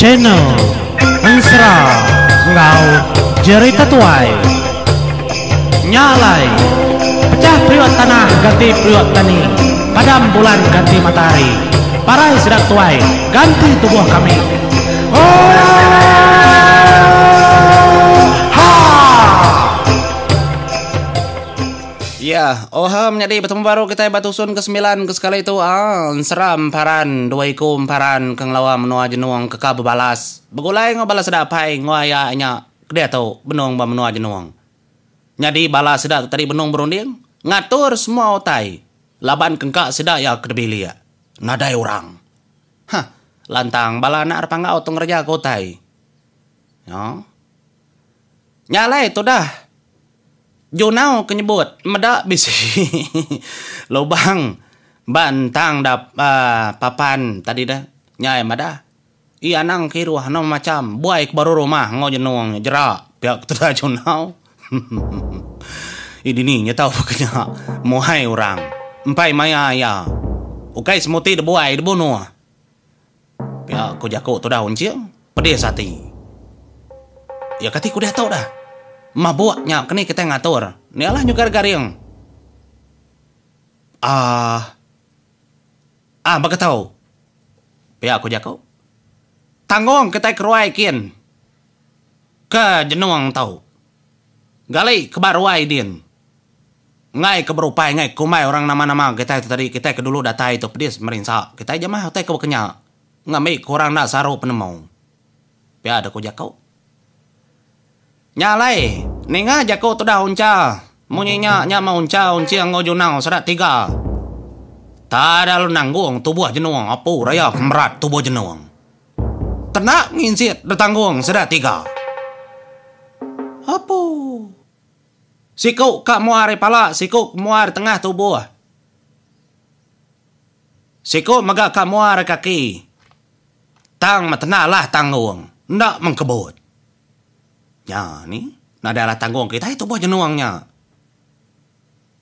Channel Ensera enggau Jerita Tuai. Nya alai, pechah periuk tanah ganti periuk tani, padam bulan ganti matahari, parai sida tuai ganti tubuh kami. Oohaa! Ya, oha menyadi betemu baru kitai ba tusun ke semilan ke sekali tu aa ensera emparan dua iku emparan ke ngelawa menua jenung ke ka bebalas begulai enggau bala sida apai enggau aya nya ke diatu benung ba menua jenung. Nyadi bala sida tu tadi benung berunding ngatur semua utai laban ke engka sida iya ke dibilik nadai orang. Hah lantang bala anak repanggau tu ngereja ke utai. Nya. Nya alai tudah Junau ke nyebut meda bisi lubang ba entang da papan tadi deh. Nya iya madah. Iya anang kiruh anu macham buai ke baru rumah enggau jenung nya jera pia ke tudah Junau. Ih dini nya tau ke nya muai orang empai maya iya. Ukai semuti dibuai dibunuh. Pia ku jaku tudah Unching pedis ati. Iya kati ku diatu dah. Mabuk nya keni kitai ngatur. Nya lah nyugar garing. Aah. Ah baka tau. Pia ku jaku. Tanggung kitai keruai kin ke jenung tau. Gali ke ba ruai din. Enggai ke berupai enggai kumbai orang nama-nama kitai tu tadi kitai ke dulu datai tu pedis merinsa kitai jamah utai ke baka nya ngambi ke orang enda saru penemu. Pia deh ku jaku. Nya alai, ninga jaku tudah Uncha munyi nya nya meh Uncha Unching enggau Junau sida tiga. Tada lalu nanggung tubuh jenung apu raya ke merat tubuh jenung. Tenda nginsit ditanggung sida tiga. Apu. Siku ka mua ari pala, siku ke mua ari tengah tubuh. Siku mega ka mua ari kaki. Tang meh tenda alah tanggung, enda mengkebut. Nya ni, nadai alah tanggung kitai tubuh jenung nya.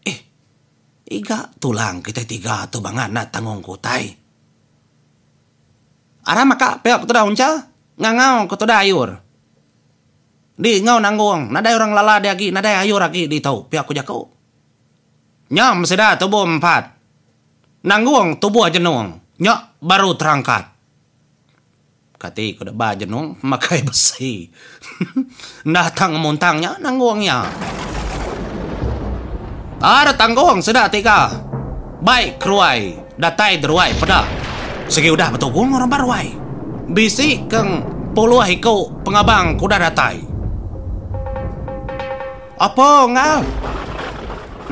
Eh, iga tulang kitai tiga tu bangat enda tanggung ke utai. Aram aka pia ke tudah uncha, ngangau ke tudah ayur. Di enggau nanggung, nadai orang ngelala di agi, nadai ayur agi ditu, pia ku jaku. Nya mesida tubuh empat. Nanggung tubuh jenung, nya baru terangkat. Kati ku deba jenung pemakai besi. Enda tang ngemuntang nya nanggung iya. Ar tanggung sida tiga. Bai keruai datai deruai peda. Sigi udah betugung orang ba ruai. Bisi keng puluh iku pengabang ke udah datai. Apo enggau.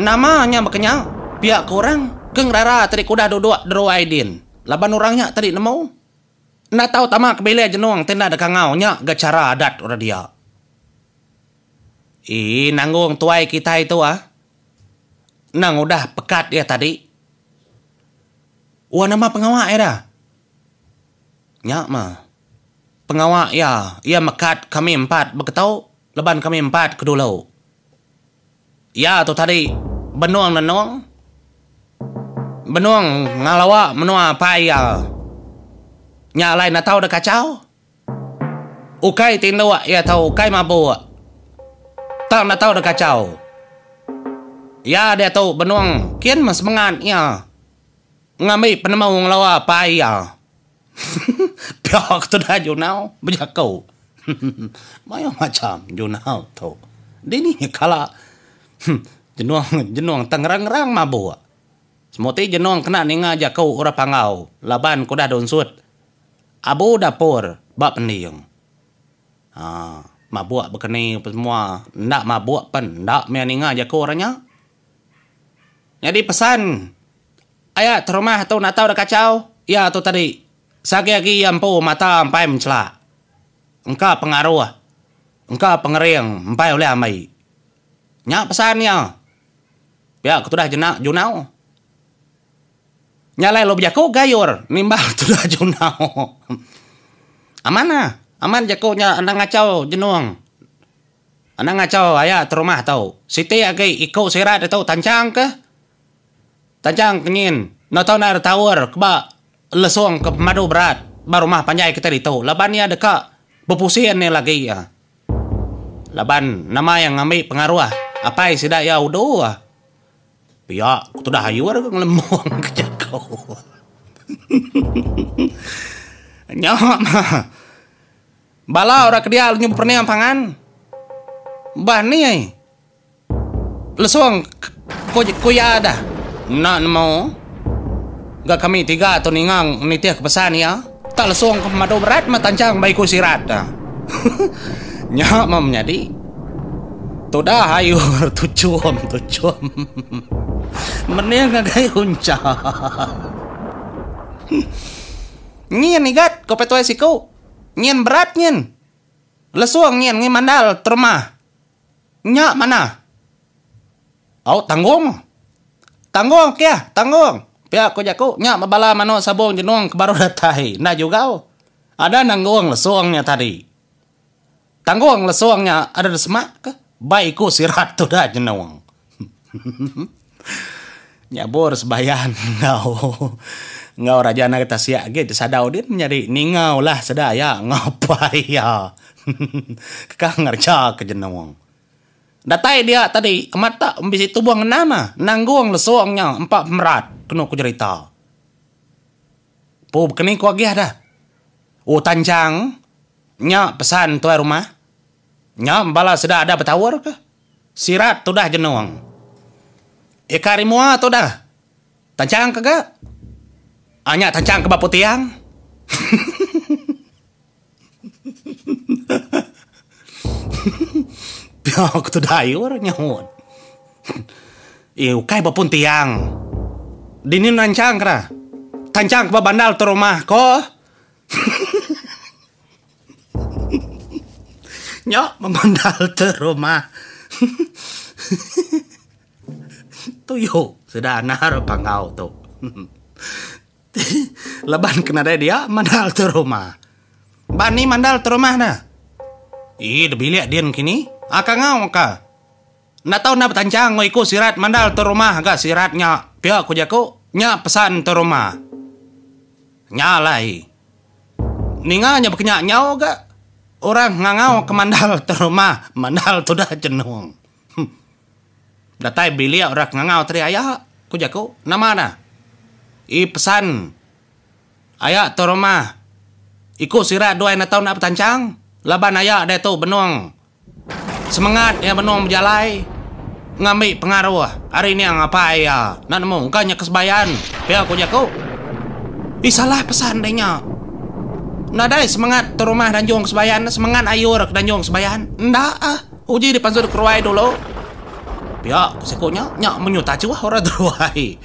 Nama nya baka nya pia ke orang ke ngerara tadi ke udah duduk deruai din. Laban orang nya tadi nemu. Enda tau tama ke bilik jenung ti enda deka ngau nya ga chara adat orang dia. Ii nanggung tuai kitai tu ah. Endang udah pekat iya tadi. Wah nama pengawa iya dah. Nya mah. Pengawa iya, iya mekat kami empat beketu laban kami empat ke dulu. Iya tu tadi benung nenung, benung ngelawa menua apai iya. Nya alai enda tau deh kachau. Ukai tinduk iya tu ukai mabuk. Tang enda tau deh kachau. Iya diatu benung kin meh semengat iya ngambi penemu ngelawa apai iya. Pia ke tudah Junau bejaku. Mayuh macham Junau tu. Dini kala jenung jenung tang ngerang-ngerang mabuk. Semuti jenung kena ninga jaku orang Panggau laban ke udah dunsut abu dapur ba pending. Haa mabuk bekeni semua enda mabuk pen enda meh ninga jaku orang nya. Nyadi pesan Aya terumah tu natau da kachau iya tu tadi. Seagi agi iya empu mata empai menchelak. Engka pengaruh, engka pengering empai ulih ambi. Nya pesan iya. Pia ke tudah jena Junau. Nya alai lalu bejaku gayur nimbal tudah Junau. Aman ah, aman jaku nya anang ngachau jenung. Anang ngachau aya terumah tu. Siti agi iku sirat ditu tanchang ke. Tajang ke nyin, enda tau enda ditaur ke ba lesung ke pemadu berat. ba rumah panjai kitai ditu laban iya deka bepusin iya lagi. Laban nama iya ngambi pengaruh apai sida iya udu. Pia ku tudah ayur ke ngelembung ke jaku. Nya mah bala orang ke dia lalu nyebut pening pangan. Bah ni ai. Lesung ku ku iya dah. Enda nemu. Ga kami tiga tu ninga nitih ke pesan iya. Tak lesung ke pemadu berat meh tanchang ba iku sirat. Nya meh menyadi. Tudah ayur tuchum tuchum mening ngagai uncha. Nyin igat ko petuai siku. Nyin berat nyin. Lesung nyin ngi mandal teremah. Nya manah. Au tanggung. Tanggung keh, tanggung. Pia ko jaku nya bebala manuk sabung jenung ke baru datai. Enda jugau. Ada nanggung lesung nya tadi. Tanggung lesung nya ada disemak ke bai iku sirat tudah jenung. Nyabur sebayan enggau enggau Raja Naga Tasik agi disadau din menyadi ninga ulah sida iya enggau apai iya kekang ngereja ke jenung. Datai dia tadi amat tak bisi tubuh ngenam ah nanggung lesung nya empa pemerat kenu ku jerita. Pu bekeni ku agih dah. U Tanchang nya pesan tuai rumah nya bala sida ada betaur ke. Sirat tudah jenung. Ika ari mua tudah. Tanchang ke ga. Ah nya tanchang ke ba putiang. Pia ku tudah ayur nyaut. Ih ukai ba pun tiang. Dini nanchang ke dah. Tanchang ke ba bandal tu rumah ko. Nya memandal te rumah. Tuyu sida anar panggau tu. Laban ke nadai dia mandal te rumah. Ba ni mandal te rumah ne? Ii de bilik din kini. Aka ngau ka. Enda tau enda betanchang enggau iku sirat mandal te rumah ga sirat nya pia ku jaku nya pesan te rumah. Nya alai. Ninga nya bekenya nyau ga orang ngangau ke mandal te rumah mandal tudah jenung. Datai bilik orang ke ngangau tadi aya ku jaku nama ne. Ii pesan aya te rumah iku sira duai enda tau enda betanchang laban aya diatu benung Semengat iya benung bejalai ngambi pengaruh ari niang apai iya enda nemu engka nya ke sebayan pia ku jaku. Ih salah pesan deh nya. Nadai semengat tu rumah danjung ke sebayan semengat ayur ke danjung ke sebayan enda ah uji dipansut keruai dulu. Pia ku siku nya nya menyu tachuh orang teruai.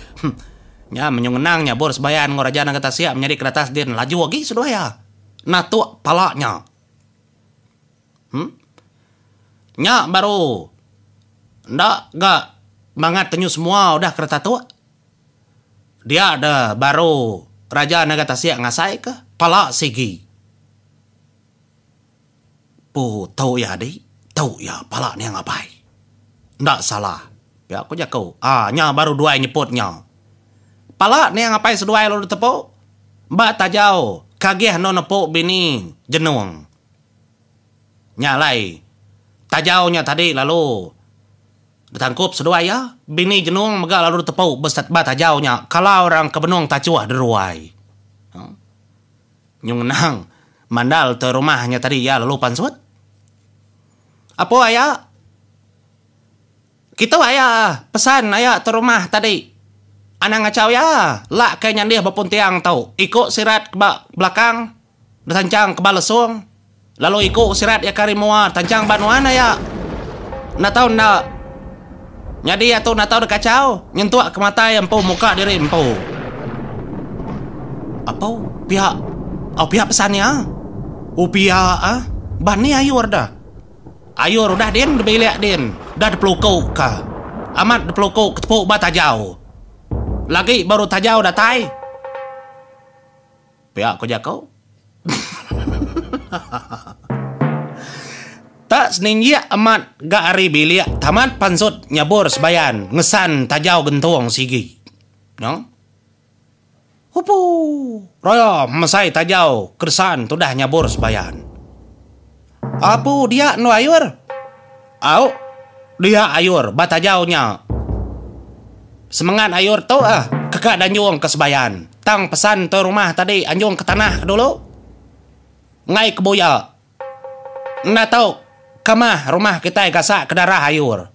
Nya menyu ngenang nyabur sebayan enggau raja Naga Tasik menyadi ke datas din laju agi seduai iya natuk pala nya. Em. Nya baru enda ga bangat tenyu semua udah kereta tu. Dia da baru Raja Naga Tasik ngasai ke pala sigi. Pu tu iya adi, tu iya pala niang apai. Enda salah. Pia ku jaku. Ah nya baru duai nyeput nya. Pala niang apai seduai lalu ditepu ba tajau kagih endo nepu bini jenung. Nya alai, tajau nya tadi lalu betangkup seduai iya. Bini Jenung mega lalu ditepu ba tajau nya kala orang ke benung tachuh deruai. Nyu ngenang mandal tuai rumah nya tadi iya lalu pansut. Apo aya? Kitu aya pesan aya tuai rumah tadi. Anang ngachau iya, lak kai nyandih ba pun tiang tu. Iku sirat ke ba belakang. Betanchang ke ba lesung, lalu iku sirat iya ke ari mua tanchang ba nuan aya. Enda tau enda. Nyadi iya tu enda tau dikachau nyentuk ke mata iya empu muka diri empu. Apu pia au pia pesan iya. U pia ah bah ni ayur dah. Ayur udah din dibilik din dah dipeluku ka. Amat dipeluku ke tepu ba tajau. Lagi baru tajau datai. Pia ku jaku. Tak seninjik amat ga ari bilik tamat pansut nyabur sebayan ngesan tajau gentung sigi. No. Hupu! Royo mesai tajau keresan tudah nyabur sebayan. Apu dia endu ayur. Au, dia ayur ba tajau nya. Semengat ayur tu ah keka danjung ke sebayan. Tang pesan tuai rumah tadi anjung ke tanah ke dulu. Enggai ke buya. Enda tau kamah rumah kitai gasak ke darah ayur.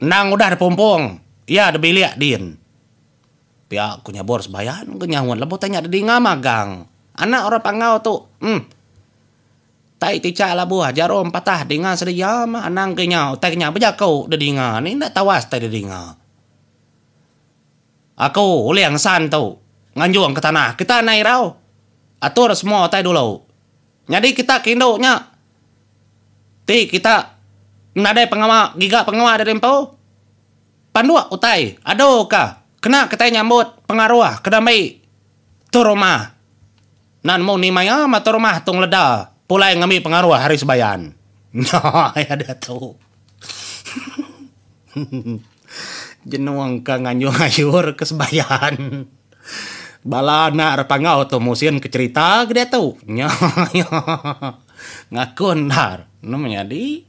Endang udah dipumpung iya dibilik din. Pia ku nyabur sebayan ke nyaut lebuh tanya dedinga magang. Anak orang Panggau tu. Em. Tai tichak labuh jarum patah dinga sedia mah anang ke nya utai ke nya bejaku dedinga ni enda tawas tai dedinga. Aku ulih ngesan tu nganjung ke tanah kita anang irau. Atur semua utai dulu. Nyadi kita ke indu nya ti kita nadai pengawa giga pengawa diri empu. Panduk utai adu ka kena kitai nyambut pengaruh ke dambi tu rumah. Enda nemu ni maya meh tu rumah tu ngeleda pulai ngambi pengaruh ari sebayan. Nya iya diatu. Jenung ka nganjung ayur ke sebayan. Bala anak re panggau tu musin ke cherita ke diatu. Nya iya. Ngaku endar. Enu menyadi.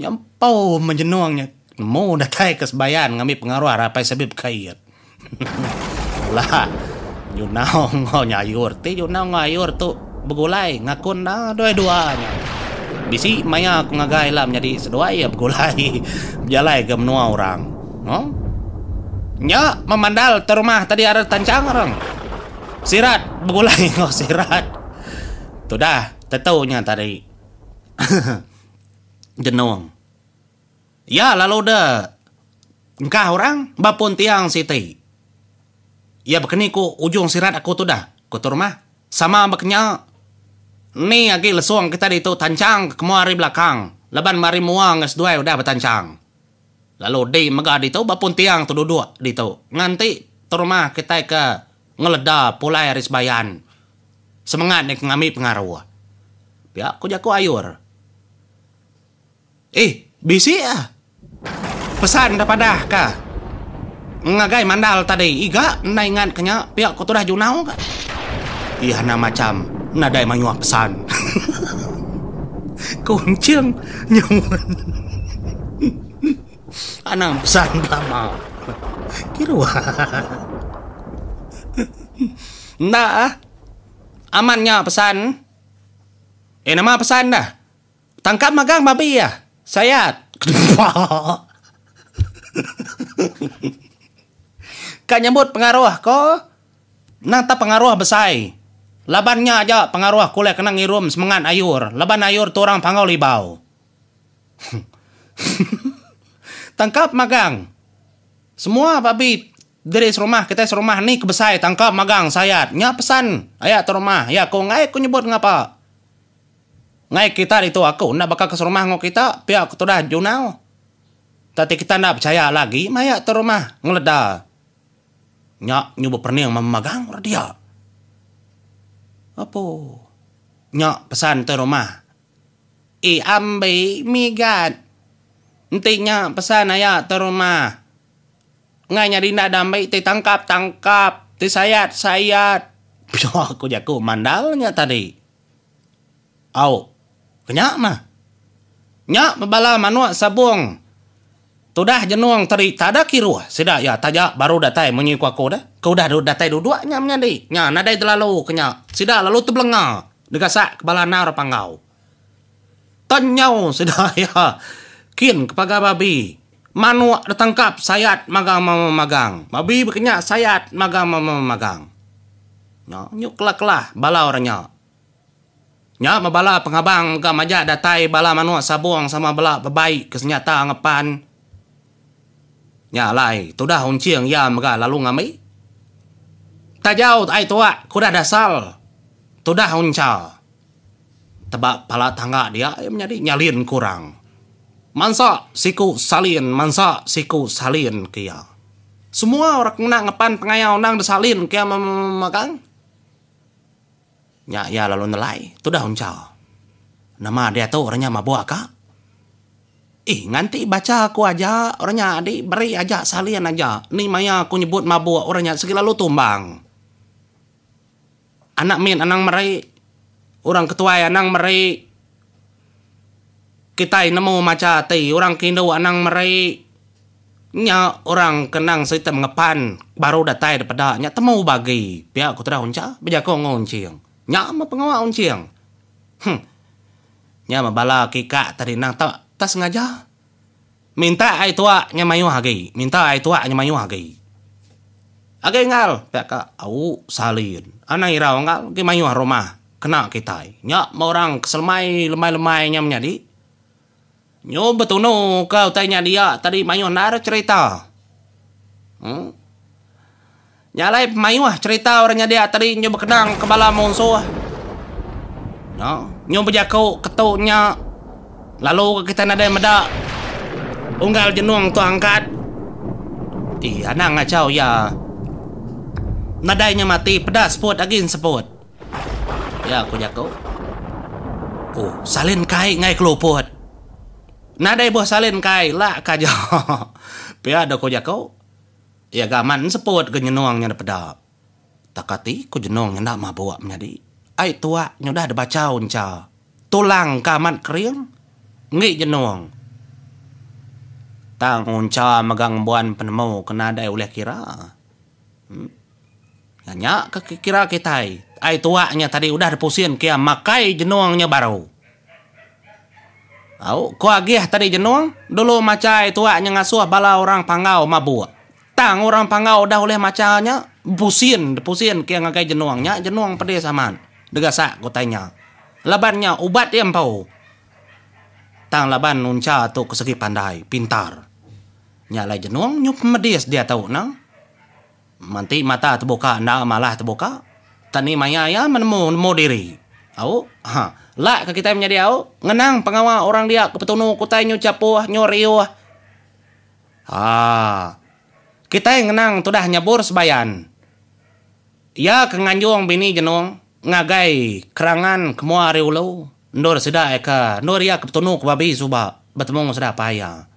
Nyempau menjenung nya. Nemu datai ke sebayan ngambi pengaruh ari apai Sabit Bekait. Bala Junau enggau Nyayur ti Junau enggau Ayur tu begulai ngaku enda dua dua nya. Bisi maya aku ngagai ila menyadi seduai iya begulai bejalai ke menua orang. Huh? Nya memandal te rumah tadi ari tanchang orang. Sirat begulai enggau sirat. Tudah tetu nya tadi. Jenung. Iya lalu deh engkah orang ba pun tiang siti. Iya bekeni ku ujung sirat aku tu dah, ku tu rumah. Sama baka nya. Ni agi lesung kita ditu tanchang ke mua ari belakang laban mari mua enggau seduai udah betanchang. Lalu di mega ditu ba pun tiang tu duduk ditu nganti tu rumah kitai ke ngeleda pulai ari sebayan semengat ne ke ngambi pengaruh. Pia ku jaku Ayur. Eh, bisi ah. Pesan da padah ka ngagai mandal tadi iga enda ingat ka nya pia ku tudah Junau ka. Iya anang macham nadai mayuh pesan. Ku Enching nyaut. Anang pesan belama. Kiruh. Enda ah. Amat nya pesan. Eh nama pesan dah. Tangkap magang babi iya. Sayat. Kedepa. Ka nyebut pengaruh ko. Nang ta pengaruh besai. Laban nya aja pengaruh ku ulih kena ngirum semengat ayur. Laban ayur tu orang Panggau Libau. Tangkap magang. Semua babi diri serumah kitai serumah ni ke besai tangkap magang sayat. Nya pesan aya tu rumah. Ya ku enggai ku nyebut ngapa. Ngai kita ditu aku enda baka ke serumah enggau kita, pia ku tudah Junau. Tati kita enda pechaya lagi maya tu rumah ngeleda. Nya nyu beperening memagang orang dia. Apo. Nya pesan tu rumah. E ambi migat. Enti nya pesan aya tu rumah. Ngai nyadi enda dambi ti tangkap tangkap, ti sayat sayat. Pia ku jaku mandal nya tadi. Au. Kenya mah. Nya bebala manuk sabung tudah jenung tadi tada kiruh sida iya taja baru datai munyi ku aku deh. Ke udah datai duduk nya menyadi. Nya nadai telalu ke nya. Sida lalu tebelenga degasak ke bala anau ra panggau. Tenyau sida iya kin ke pagar babi. Manuk ditangkap sayat magang memagang. Babi baka nya sayat magang memagang. Nya nyu kelah-kelah bala orang nya. Nya meh bala pengabang mega majak datai bala manuk sabung sama bela bebai ke senyata ngepan. Nya alai tudah unching iya mega lalu ngambi. Tajau ai tuak ke udah dasal tudah uncha. Teba pala tangga dia iya menyadi nyalin ke orang. Mansa siku salin mansa siku salin ke iya. Semua orang ke ngena ngepan pengayau endang disalin ke iya memagang. Nya iya lalu nelai tudah uncha. Nama diatu orang nya mabuk ka. Eh nganti bacha aku aja orang nya adi beri aja salin aja ni maya aku nyebut mabuk orang nya sigi lalu tumbang. Anak mit anang meri. Orang ke tuai anang meri. Kitai nemu macha ati orang ke indu anang meri. Nya orang ke endang serita mengepan baru datai da peda nya temu bagi, pia ku tudah Uncha bejaku enggau Unching. Nya meh pengawa Unching. Huh. Nya meh bala ke ika tadi endang tak tak sengaja. Minta ai tuak nya mayuh agi, minta ai tuak nya mayuh agi. Agi enggau pia ka au salin. Anang irau enggau agi mayuh rumah kena kitai. Nya meh orang ke selemai lemai-lemai nya menyadi. Nyu betunu ka utai nya dia tadi mayuh endar cherita. Em. Nya alai mayuh cherita orang nya dia tadi nyu bekenang ke bala munsuh. Nya, nyu bejaku ketu nya lalu ke kitai nadai meda unggal jenung tu angkat. Ih anang ngachau iya. Nadai nya mati peda seput agi enseput. Pia ku jaku. Oh, salin kai enggai keluput. Nadai buh salin kai lak ka aja. Pia deh ku jaku. Iya ga amat enseput ga nyenung nya depeda. Tak ati ku jenung nya enda mabuk menyadi. Ai tuak nya udah dibachau encha. Tulang ka amat kering enggi jenung. Tang uncha mega ngembuan penemu ke nadai ulih kira. Nya ke kira kitai. Ai tuak nya tadi udah dipusin kia makai jenung nya baru. Au, ku agih tadi jenung, dulu macha ai tuak nya ngasuh bala orang Panggau mabuk. Tang orang Panggau udah ulih macha nya, bepusin, dipusin kia ngagai jenung nya, jenung pedis amat degasak ku utai nya. Laban nya ubat iya empu. Tang laban uncha tu ke segi pandai, pintar. Nya alai jenung nyup medis diatu ne. Menti mata tebuka enda malah tebuka. Tak ni maya iya menemu nemu diri. Au. Ha. Lak ke kitai menyadi au. Ngenang pengawa orang dia ke betunu ke utai nyu chapuh nyu riuh. Ha. Kitai ngenang tudah nyabur sebayan. Iya ke nganjung bini jenung ngagai kerangan ke mua ari ulu endur sida iya ke endur iya ke betunu ke babi suba betemu enggau sida apai iya.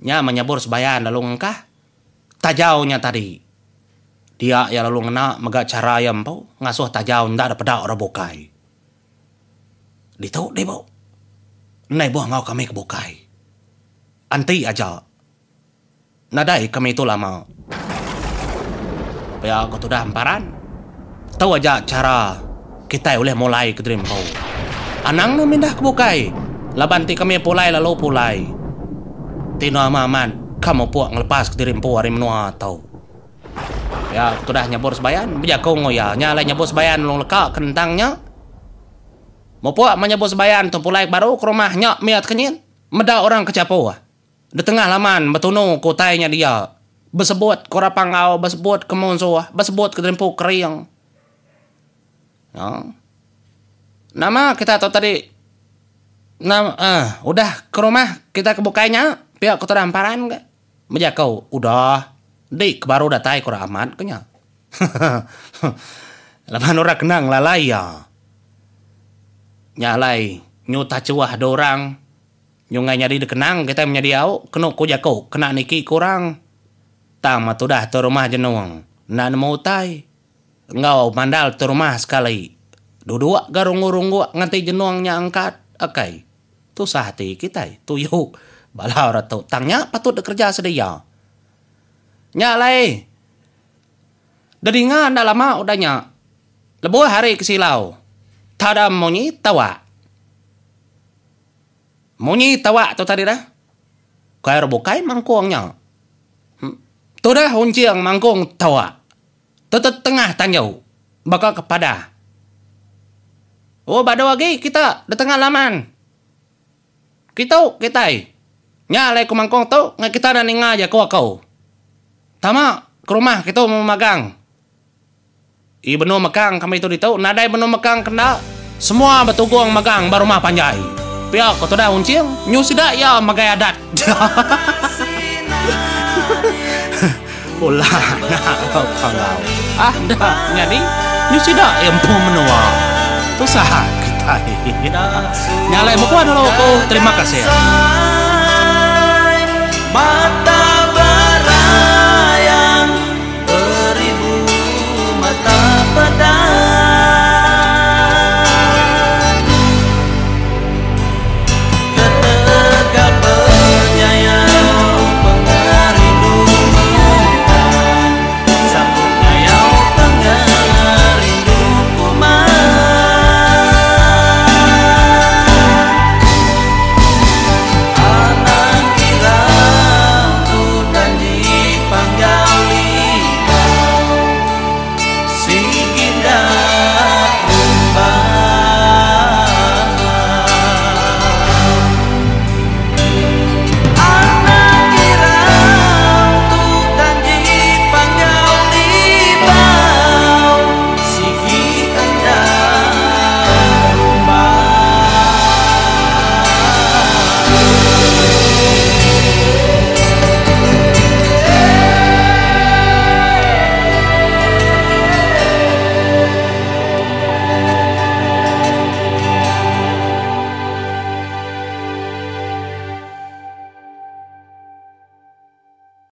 Nya meh nyabur sebayan lalu ngengkah. Tajau nya tadi. Dia iya lalu ngena mega chara iya empu ngasuh tajau enda dipeda orang bukai. Ditu dih bu. Enda ibuh enggau kami ke bukai. Anti aja. Nadai kami tu lama. Pia ku tudah emparan. Tu aja chara kitai ulih mulai ke diri empu. Anang nu mindah ke bukai laban ti kami pulai lalu pulai. Ti enda amat amat ka mupuk ngelepas ke diri empu ari menua tu. Pia ku tudah nyabur sebayan bejaku enggau iya. Nya alai nyabur sebayan nulung leka ke nentang nya. Mupuk meh nyabur sebayan tu pulai baru ke rumah nya mih tekenyit meda orang ke chapuh. Di tengah laman betunu ke utai nya dia. Besebut ke orang Panggau, besebut ke munsuh, besebut ke derimpu kering. No. Nama kita tu tadi nam eh udah ke rumah kita ke bukai nya pia ke tudah emparan ke. Bejaku udah di ke baru datai ke orang amat ke nya. Laban orang kena ngelalai iya. Nya alai nyu tachuh dua orang. Nyungai nyadi dikenang kitai menyadi au kenu ku jaku kena niki ku orang. Tang meh tudah tu rumah jenung enda nemu utai. Enggau mandal tu rumah sekali. Duduk ga runggu-rungguk nganti jenung nya angkat. Akai. Tusah ati kitai tuyu bala orang tu tang nya patut dikereja sedia. Nya alai dedinga enda lama udah nya lebuh hari ke silau tadam munyi tawak. Munyi tawak tu tadi dah. Kai orang bukai mangkung nya. Tudah unching mangkung tawak. Tetengah tanju baka ke padah. Oh badu agi kita da tengah laman. Kitu kitai. Nya alai ku mangkung tu ngai kita enda ninga jaku aku. Tama ke rumah kitu memagang. Iya benung mekang kami tu ditu nadai benung mekang ke enda. Semua betugung megang ba rumah panjai. Pia ko tudah Unching nyu sida iya megai adat. Ulah anak ko Panggau. Ah enda nyadi nyu sida iya empu menua. Tusah kitai. Nya alai mekuh dulu ku terima kasih.